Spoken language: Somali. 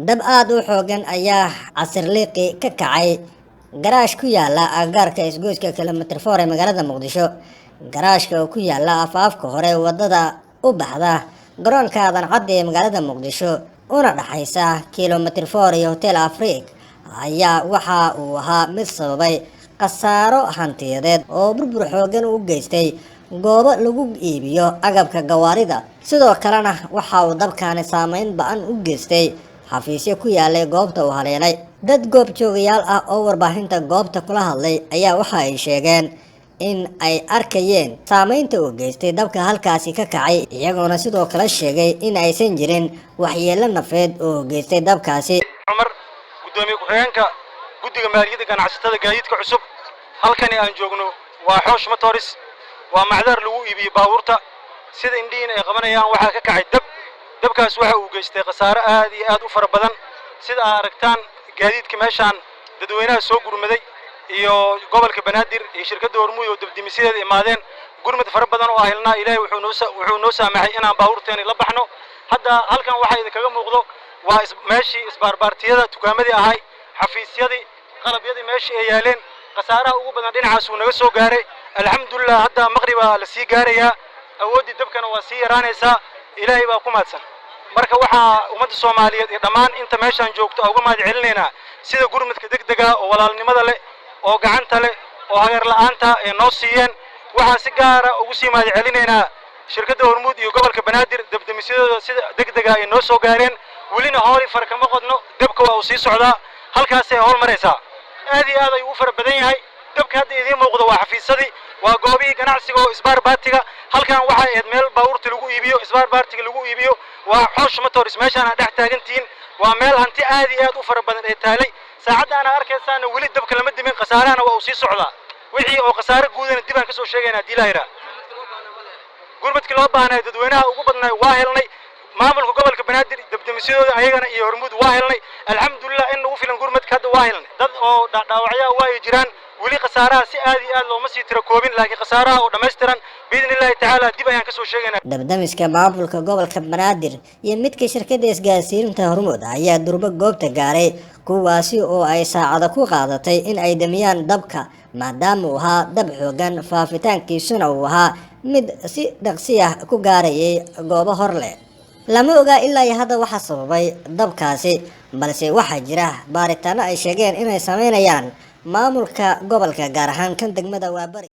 Dab aad u xoogan ayaa casirliiqi ka kacay garaash ku yaala agagaarka isgoyska Kilometer 4 ee magaalada Muqdisho. Garaashka oo ku yaala afaafka hore wadada u baxda garoonka Aadan Cadde ee magaalada Muqdisho, una dhaxaysa Kilometer 4 iyo Hotel Afrique, ayaa waxa uu ahaa mid sababay khasaaro hantiyadeed oo burbur xoogan u geystay goobo lagu iibiyo agabka gawaarida. Sidoo kalena waxa uu dabkani saameyn ba'an u geystay xafiisyo ku yaalay goobta uu haleelay. Dad goobjoogayaal ah oo warbaahinta goobta kula hadlay ayaa waxa ay sheegeen in ay arkayeen saameynta uu geystay dabka halkaasi ka kacay, iyagoona sidoo kale sheegay in aysan jirin waxyeelo nafeed oo geystay dabkaasi. Cumar, guddoomiye ku-xigeenka guddiga maaliyadda ganacsatada gaadiidka cusub. Halkani aan joogno waa Xoosh Motors, waa macdaar lagu iibiyo baabuurta. Sida indhihiin ay qabanayaan, waxaa ka kacay dab. Dabkaas waxa uu geystay khasaare aad iyo aad u fara badan. Sida aad aragtaan, gaadiidka meeshaan dadweynaha soo gurmaday iyo gobolka Banaadir iyo shirkadda Hormuud oo dabdemisadeeda imaadeen, gurmad fara badan oo helnaa. Ilaahay wuxuu noo saamaxay inaan baabuurteeni la baxno. Hadda halkan waxaa idinkaga muuqdo waa meeshii isbaarbaartiyada, dukaamadii ahay, xafiisyadii, qalabyadii meeshii ay yaaleen. Khasaaraha ugu badan dhinacaas uu naga soo gaaray. Alxamdulilah, hadda maqribaa la sii gaarayaa, awooddii dabkana waa sii yaraanaysaa. Ilaahay baa ku mahadsan. Marka waxaa ummadda Soomaaliyeed iyo dhammaan inta meeshaan joogto uga mahad celinaynaa sida gurmadka degdega oo walaalnimada leh oo gacanta leh oo hagar la'aanta ee noo siiyeen. Waxaa si gaara ugu sii mahad celinaynaa shirkadda Hormuud iyo gobolka Banaadir, dabdemisyadooda sida degdega ay noo soo gaareen. Welina hooli far kama qodno, dabka waa uu sii socdaa, halkaasay howl maraysaa. Aad iyo aad ayuu u fara badan yahay dabka hadda idiin muuqdo. Waa xafiisyadii, waa goobihii ganacsiga oo isbaar baatiga. Halkan waxay ahayd meel baabuurta lagu iibiyo, isbaar baartiga lagu iibiyo. Waa Xoosh Motors meeshaan aad dhex taagantihiin. Waa meel hanti aad iyo aad u fara badan ee taalay. Saacadda ana arkaysaana weli dabka lama dimin, khasaarahana waa uu sii socdaa. Wixii oo khasaare guudana dib aan kasoo sheegayna haddii la yidhaah. Gurmadkii loo baahnay dadweynaha ugu badnay waa helnay. Maamulka gobolka Banaadir, dabdemisyadooda ayagana iyo Hormuud waa helnay. Alxamdulilah, in nagu filan gurmadka hadda waa helnay. Dad oo dhaawacyaa waa ay jiraan. Weli khasaaraha si aad iyo aad looma sii tiro koobin, laakiin khasaaraha oo dhammaystiran, biidni Illaahi tacaala, dib ayaan kasoo sheegaynaa. Dabdamiska maamulka gobolka Banaadir iyo midka shirkadda isgaarsiinta Hormuud ayaa durbo goobta gaaray, kuwaasi oo ay saacado ku qaadatay in ay damiyaan dabka, maadaama uu ahaa dab xoogan, faafitaankiisuna uu ahaa mid si dhaqsi ah ku gaarayay goobo hor leh. Lama ogaa ilaa iyo hadda waxa sababay dabkaasi, balse waxaa jira baaritaano ay sheegeen inay sameynayaan maamulka gobolka, gaar ahaan kan degmada Waabari.